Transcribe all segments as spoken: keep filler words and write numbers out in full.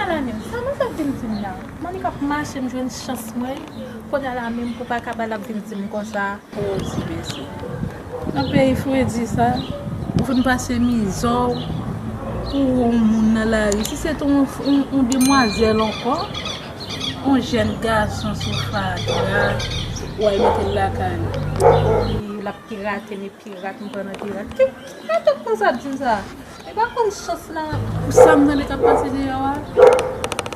Zanmi m, sa mwen fè vin di m la? Monica ap mache, m jwenn chans mwen. Kounye a la menm pou pa ka ba l ap vin di m konsa. O ti mesye. Nan peyi fredi sa, ou fin pase mizè w pou w wè yon moun nan lari. Si se te yon, yon, yon demwazèl ankò, yon jèn gason sou fatra, w al mete l lakay ou. Wi, l ap pirate, men pirat, m pran nan pirat. Ki, ki tout konsa ap di m sa? E pa konn chans la. Pou sa m tande k ap pase deyò a.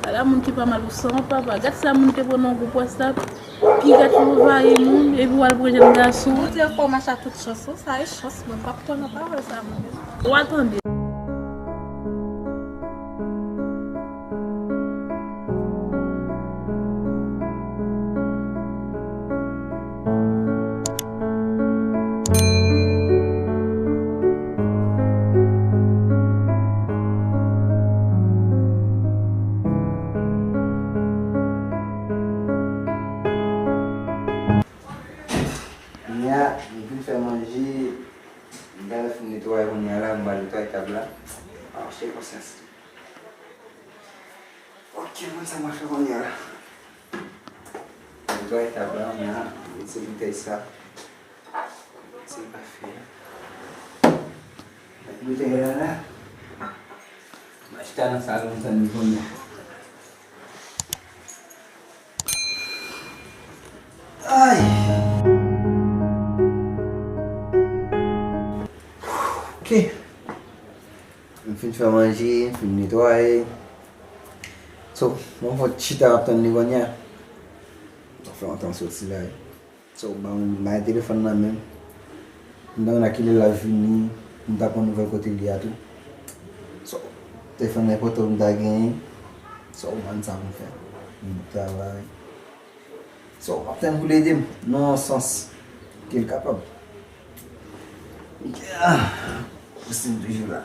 Ala moun ki pa mal pou san papa. Gad sa moun te pran nan gwoup WhatsApp. Pirat yo anvayi moun, epi w al pran jèn gason. Bondye fè w mache ak tout chans ou, sa e chans mwen, m p ap kwè nan pawòl sa mwen. Ou a tande. Kounye a, m fin fè manje, m genlè fin netwaye kounye a la, m pral netwaye tab la. A, mache konsyans. Ok, mwen sa mwen fè kounye a la. Netwaye tab la, mwen se boutèy sa. Se kafe a. Met boutèy la la. Mwen chita nan salon, m tann li kounye a. Ay! Ok. M fin fè manje, m fin netwaye. So, mwen fò chita ap tann li kounye a. Sa fè lontan m soti la wi. So, ban m bay telefòn nan men m. M ta konn a kilè l ap vini, m ta konn nouvèl kote l ye a tou. So, telefòn nan enpòtan pou m ta genyen. So, m konn sa pou m fè. M travay. So, m ap tann pou l ede m nan yon sans ke l kapab. Yeah. Paske m toujou la.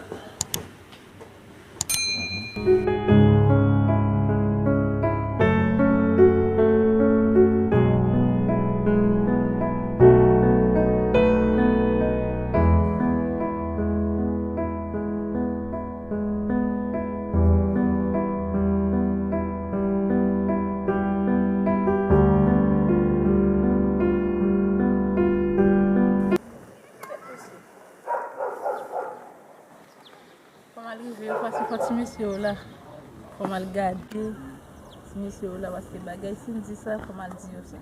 Fò m al rive yon fwa, se fò ti mesye yo la. Fò m al gade ti mesye yo la, paske bagay si m di sa, fò m al di yo sa.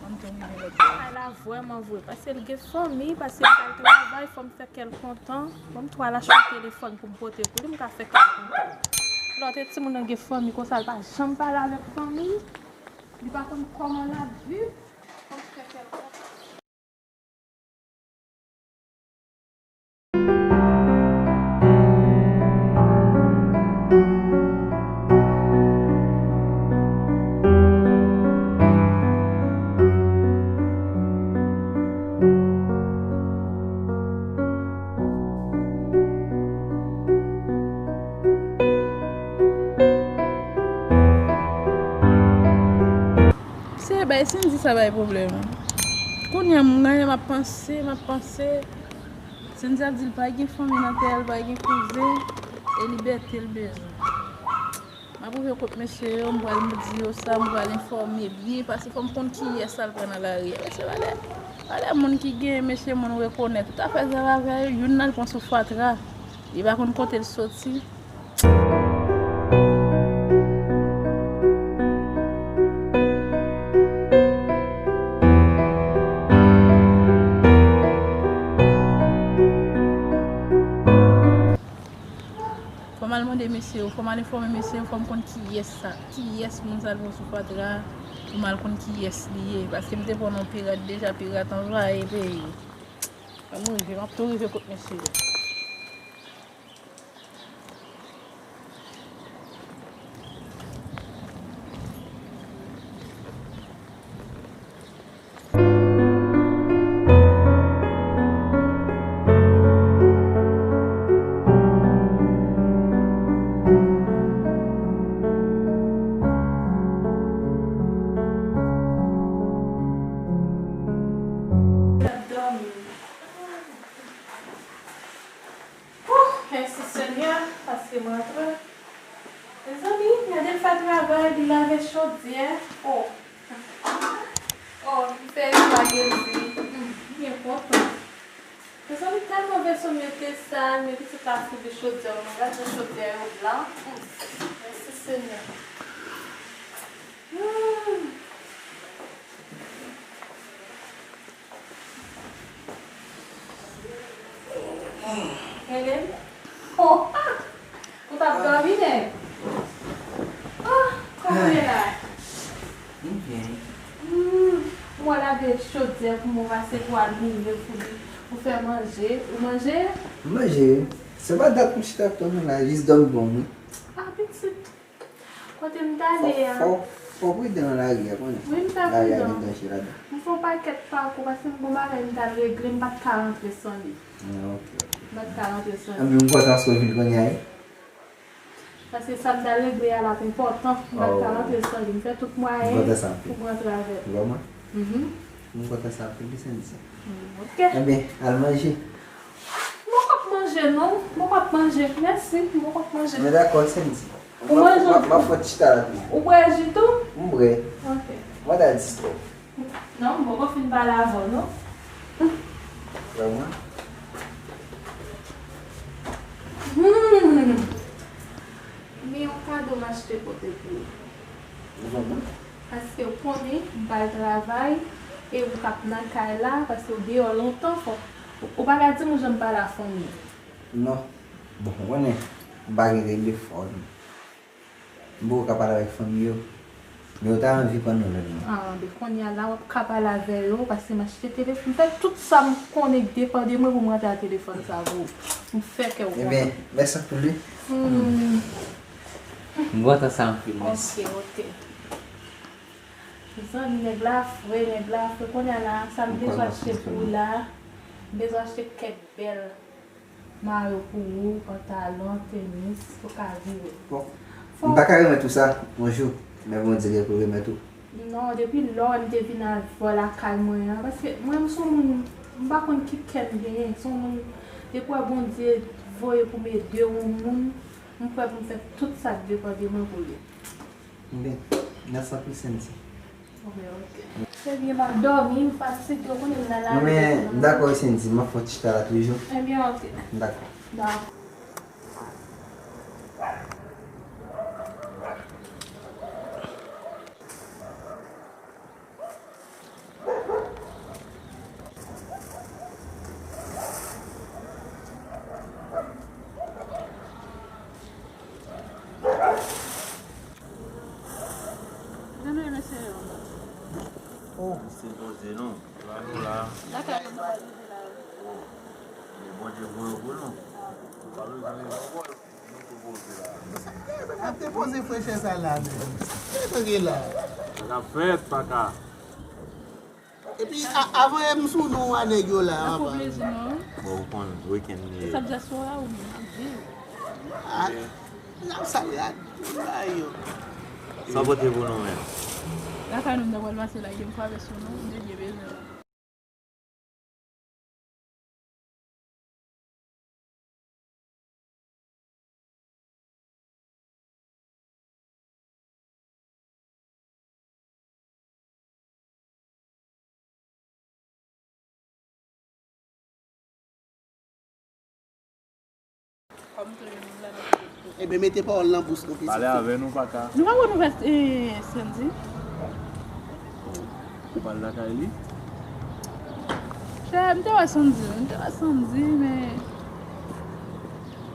Ann tou rive lòt bò. Bagay la vrèman vre, paske l gen fanmi, paske l pral travay, fò m fè kè l kontan. Bon, m tou al achte telefòn pou m pote pou li, m ka fè kè l kontan. Lòt timoun nan gen fanmi konsa, l pa janm pale avèk fanmi. Li pa konn kòman l ap viv. Fò m fè kè l kontan. Se bay, si m di sa bay pwoblèm. Kounye a m ganyan, m ap panse, m ap panse. Cynthia di l pa gen fanmi nan tè a, l pa gen kouzen, e libète l bezwen. M ap rive kot mesye yo, m pral di yo sa, m pral enfòme byen, paske fò m konn kiyès sa l pran nan lari a. Mesye, valè, valè moun ki gen, mesye, moun rekonèt. Tout afè zav avè yo, youn nan l pran sou fatra. Li pa konn kote l soti. Fò m al mande mesye yo, fò m al enfòme mesye yo, fò m konn kiyès sa, kiyès moun sa l pran sou fatra, pou m al konn kiyès li ye. Paske m te pran yon pirat deja, pirat anvayi peyi. Ann rive, m ap tou rive kot mesye yo. Mèsi Senyè, paske m rantre. Mezanmi, gade l fè travay, li lave chodyè. Oh. Oh, li fè espageti. Mm, byen kontan. Mezanmi, tèlman veso m yo te sal, men pitit la fout de chodyè, mwen gade jan chodyè yo blan. Mm, mèsi Senyè. Mm. Helen? Oh, ah! Ou t ap dòmi, nèg? Ah, kòman w ye la? M byen. Hmm, m wè lave chodyè pou mwen pase pou al boure pou li, pou fè manje. Ou manje? M manje. Se pa dat m chita ap tann ou la, jis dòmi bon, wi. Ah, pitit. Kote m t ale a? Fò, fò, fò w pridan nan lari a, konnen. Wi, m fè pridan. Lari a gen danje ladan. M fè yon pakèt pakou, paske m gon bagay m t al regle, m pa t ka rantre san li. Ah, ok, ok. M pa t ka rantre san li. Anben, m kontan si w vin kounye a, wi. Paske sa m t al regle a la t enpòtan. M pa t ka rantre san li. M fè tout mwayen pou m rantre avè l. Vrèman? Mhm. M kontan sa anpil, wi, Sandy. Mm, ok. Anben, al manje. M poko ap manje, non. M poko ap manje. Mèsi, m poko ap manje. Men dakò, Sandy. Ou manje? M ap, m ap fè yon ti chita la toujou. Ou bwè ji tou? M bwè. Ok. Mwen ta di twòp. Non, m poko fin pale avè w, non. Vrèman? Hmm. Men yon kado m achte pote pou ou. Vrèman? Paske w konnen, m pral travay, e ou k ap nan kay la, paske w deyò lontan, fò, ou pa ka di m yon jan m pale a fanmi. Non. Bon, ou konnen, m pa gen telefòn. M poko ka pale avèk fanmi yo. Men yo ta anvi konn nouvèl mwen. Ah, ben kounye a la, w ap ka pale avè yo, paske m achte telefòn. M fè tout sa m konnen k depann de mwen pou m rantre ak telefòn sa pou ou. M fè kè w kontan. Ebyen, mèsi anpil, wi. Hmm. M kontan sa anpil, mèsi. Ok, ok. Zanmi, nèg la fre, nèg la fre. Kounye a la, sa m bezwen achte pou ou la, m bezwen achte kèk bèl mayo pou ou, pantalon, tenis, pou ka vire. Bon. M pa ka remèt ou sa, yon jou, men Bondye gen pou remèt ou. Non, depi lò m te vin avè w lakay mwen an, paske mwen, m se yon moun, m pa konn ki kè m genyen, se yon moun, depi w wè Bondye voye pou m ede yon moun, m prè pou m fè tout sa k depann de mwen pou li. Ebyen, mèsi anpil, Sandy. Ebyen, ok. Ebyen, m ap dòmi, m fatige, ou konnen m nan lari. Non, men, m dakò, Sandy, m ap fè yon ti chita la toujou. Ebyen, ok. Dakò. Dakò. Jan nou ye, mesye yo? Oh. Misye poze non. La nou la. Lakay nou pral rive la. Oh. Men Bondye voye w pou nou. Pa bezwen nou ankò. Nou tou poze la. Sa k te poze frechè sa la menm? Sa k te la? Sa k ap fèt, paka? Epi, a, avan yè m sou non a nèg yo la. Sa pou plezi non. Bon, ou konn, weekend li ye. E sa dyaspora ou menm, di. A, n ap salye a tout bagay yo. Sa w pote pou nou menm? Lakay nou, m ta pral pase la, gen m travèse non, m te byen bezwen. Ebyen, mete pawòl nan bouch nou, pitit. Pale avè nou, paka. Nou pa konn nouvèl, eh, Sandy. Ou pral lakay li? Chè, m te wè Sandy, m te wè Sandy, men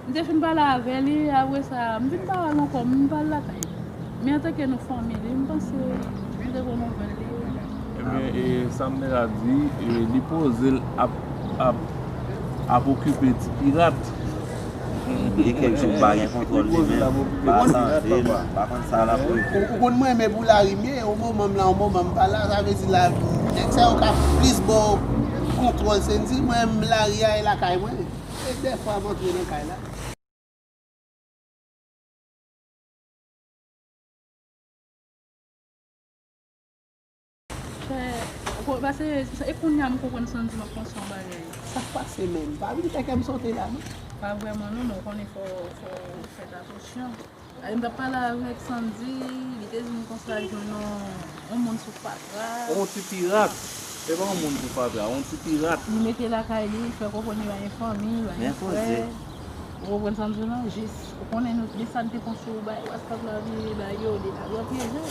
m te fin pale avè li, apre sa, m vin pa wè l ankò, m pral lakay li. Men antanke nou fanmi li, m panse m te gon nouvèl li. Ebyen, e, sa m te ka di, e, li poze l ap, ap, ap okipe ti pirat. Gen kèk jou pa gen kontwòl li menm, pa tande l, pa konn sa l ap regle. Ou, ou konn mwen, men pou lari m ye, yon moman m la, yon moman m pa la, sa vle di la, nèg sa yo ka plis ba w kontwòl, Sandy, mwen menm lari a e lakay mwen. E dèfwa m antre nan kay la. Chè, ou ko-, pase, e kounye a m konprann Sandy m ap panse yon bagay. Sa k pase menm? Pa vin fè kè m sote la, non. Pa vrèman non, men w konnen fò, fò w fè atansyon. Alè, m t ap pale avèk Sandy, li te di m konsa l jwenn yon, yon moun sou fatra. Yon ti pirat. Se pa yon moun sou fatra, yon ti pirat. Li mete lakay li, li fè konprann li pa gen fanmi, li pa gen frè. Ou konprann sa m di w lan? Jis, ou konnen nou, de sa n te panse ou bay, WhatsApp la, vire bay yo, de la, yo pyeje.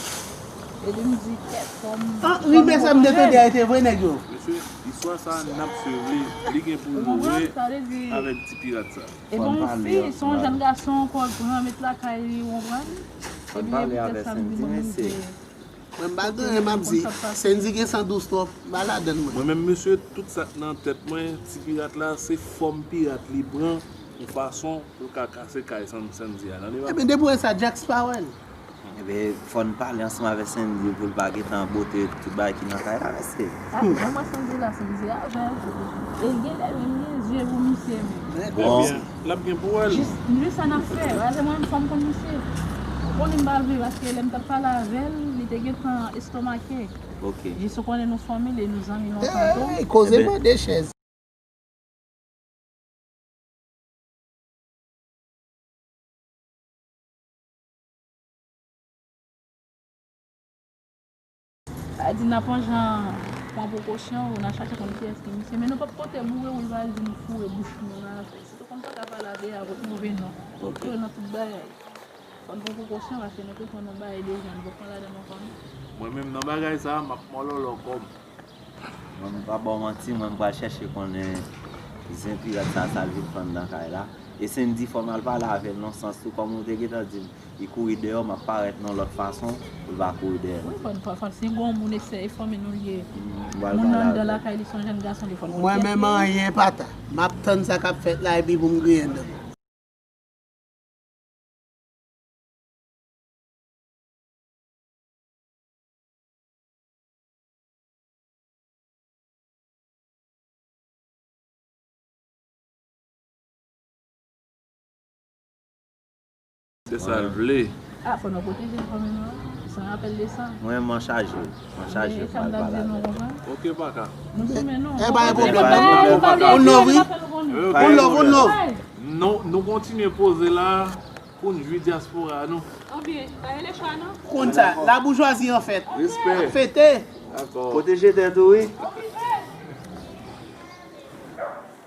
Epi m di, kèt, fò m. Ah, rive sa m te tande a, te vre nèg yo. Mesye, istwa sa, n ap swiv li, li gen pou l vre avèk ti pirat sa. E bon, yon fi, se yon jèn gason ankò, gran, met lakay li, ou konprann? Fò n pale avè Sendy, mesye. Mwen, m pa gen anyen m ap di. Sendy gen san dous twòp, m pa ladann mwen. Mwen menm, mesye, tout sa k nan tèt mwen, ti pirat la, se fòm pirat li pran, yon fason pou l ka kase kay Sendy a. Ebyen, depi w wè sa, Jack pa wè l. Ebyen, fò n pale ansanm avè Sendy pou l pa gentan bote tout bagay ki nan kay la, mesye. Ah, mwen, mwen Sendy la, Sendy avè l. E l gen lè menm gen zye pou misye menm. Bon. L ap gen pou wè l. Jis, jis sa n ap fè. Paske mwen, fò m konn misye. Ou konnen m pa vle, paske lè m t ap pale avè l, li te gentan estomake. Ok. Jis ou konnen nou fanmi, e nou zanmi lontan tou. Ey, koze pa de chèz. Sa di n ap yon jan pran prekosyon, n a chache konn kiyès ki misye, men nou p ap pote boure w, li va di nou foure bouch nou nan afè. Si nou konn pa ka pale avè y a, kot move non. Ok. Nan tout bagay. Fò n pran prekosyon, paske nou te konn yon bagay deja, nou p ap pran ladan l ankò non. Mwen menm nan bagay sa, m ap mòlòlò kò m. Mwen, m pa ba w manti, mwen, m pral chèche konnen zen pirat sa, sa l vin fè anndan kay la. E Sendy, fò m al pale avè l nan sans tou, kòm ou te gentan di m, li kouri dèyè w, m ap parèt nan lòt fason, pou l pa kouri dèyè m. Wi, fò, fò, fò, se yon moun eseye fòme nou l ye. Moun nan anndan lakay li, se yon jèn gason li, fò n konn kiyès li ye. Mwen menm anyen pa ta. M ap tann sa k ap fèt la epi pou m griyen dan m. Se sa l vle. Ah, fò nou pwoteje fanmi nou an. Se yon rapèl de sa. Mwen, m an chaje. M an chaje pou m al pale avè l. Ok, paka. Nou goumen non. E pa gen pwoblèm non. One love, wi. One love, one love. Nou, nou kontinye poze la. Pou n jwi dyaspora nou. Anbyen, pa gen lechwa non. Konn sa, laboujwazi an fèt. Respè. Fete. Dakò. Pwoteje tèt ou, wi.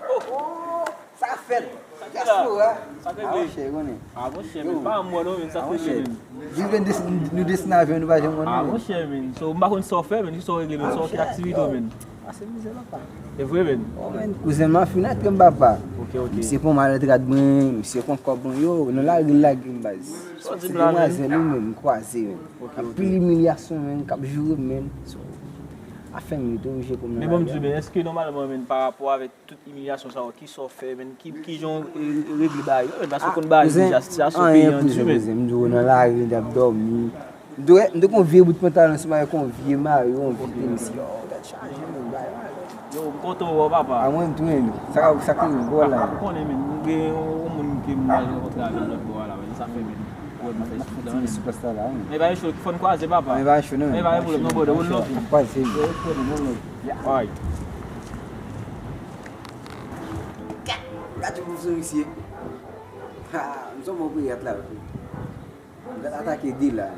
Oh, oh, sa fèt. Dyaspora. Sa k regle? Ah, monchè, konnen. Ah, monchè, men pa mwen non, men sa k regle, men. Viv nou desten avyon, nou pa janm konnen. Ah, monchè, men. So, m pa konn sa w fè, men, ki sa w regle, men, sa w fè aktivite w, men. Pase mizè papa. E vre, men. Oh, men, kouzen m an fin antre m papa. Ok, ok. Misye pran malet rad mwen, misye pran kòb mwen, yo, nan lari l lage m baz. Sa w di m la, men? Se demwazèl wi, men, m kwaze, men. Ok, ok. Anpil imilyasyon, men, k ap joure m, men. So, afè m, li tou oblije pou m nan lari a. Men bon, m di w, men, èske nòmalman, men, pa rapò avèk tout imilyasyon sa yo, kisa w fè, men, ki, ki jan w, e, regle bagay yo, men, paske w konn bagay deja, sitiyasyon peyi an di, men. Kouzen, m di w nan lari, m t ap dòmi. M te wè, m te gen yon vye bout pantalon sou mwen, avèk yon vye mayo, yon vye tenis. Yo, tèt chaje, men, bay malè. Yo, m kontan wè w, papa. A mwen tou, men. Sa ka, sa ki rive w la? Ou konnen, men, m gen yon moun ke m al rankontre avè l lòt bò a la, men, sa fè, men, ou wè m fè sou la, men. Ti sou plas la, la, men. Men pa gen cho, fò n kwaze, papa. Men pa gen cho, non, men. Men pa gen pwoblèm, non, brother, one love. N ap kwaze, men. Yo, one love. Alright. Gad, gad yon mouvman misye. Ha, m son bon priyat la. M pral atake de la.